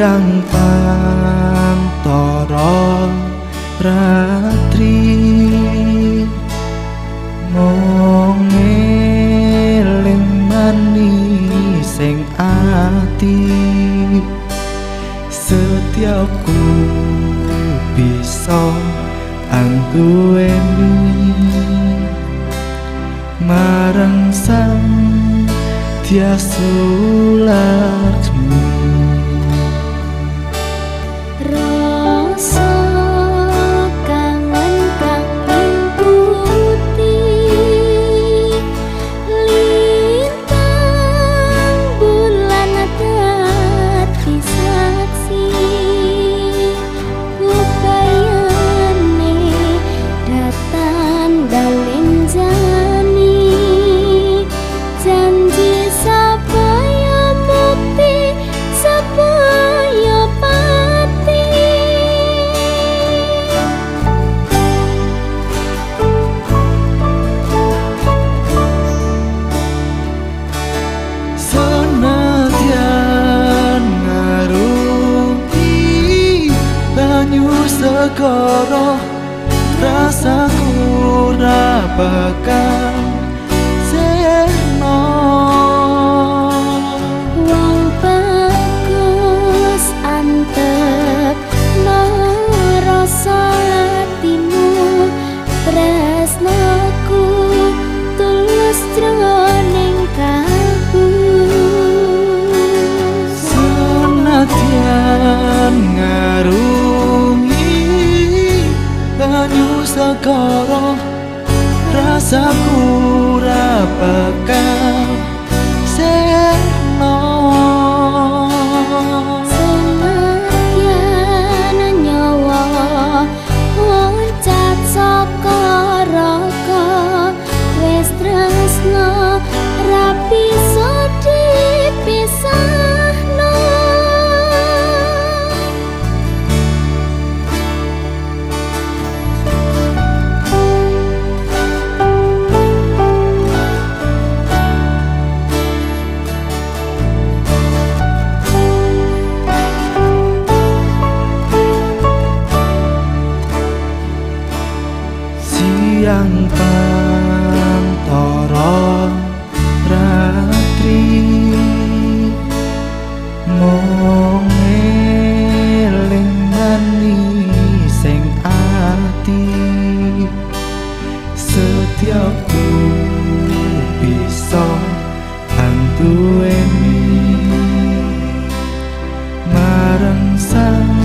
Siang pantara ratri mung eling manis sing ati setiaku bisa anduweni marang Sang Dyah Sulaksmi. Rasa kangen kang limputi lintang bulan dadi saksi upayane datan dalenjani janji sapaya mukti sapaya pati. Senadyan ngarungi banyu segara rasaku ora bakal sirna. Wong bagus antep no rasa atimu tresnaku tulus jroning kalbu. Senadyan ngarungi banyu segara rasaku ora bakal sirna. Senadyan nyawa loncat saka raga wis tresna ra bisa dipisahno. Siang pantara ratri mung eling manis sing ati setiaku bisa anduweni marang Sang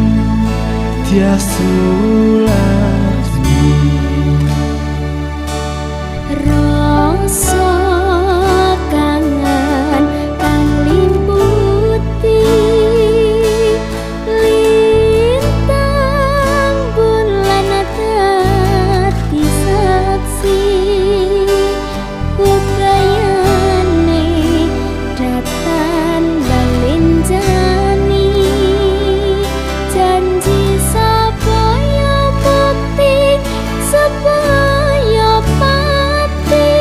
Dyah Sulaksmi. Rasa kangen kang limputi lintang bulan dadi saksi upayane datan balenjani janji sapaya mukti sapaya pati.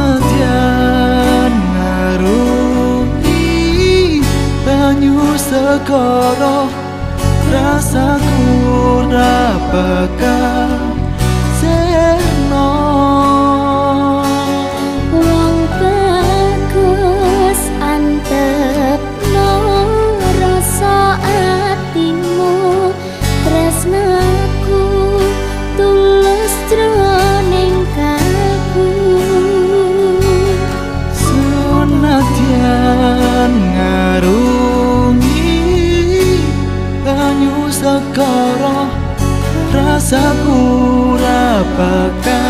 Senadyan ngarungi banyu segara rasaku ora bakal sirna. Wong bagus antep no rasa atimu tresnaku tulus jroning kalbu. Senadyan ngarungi banyu segara rasaku ora bakal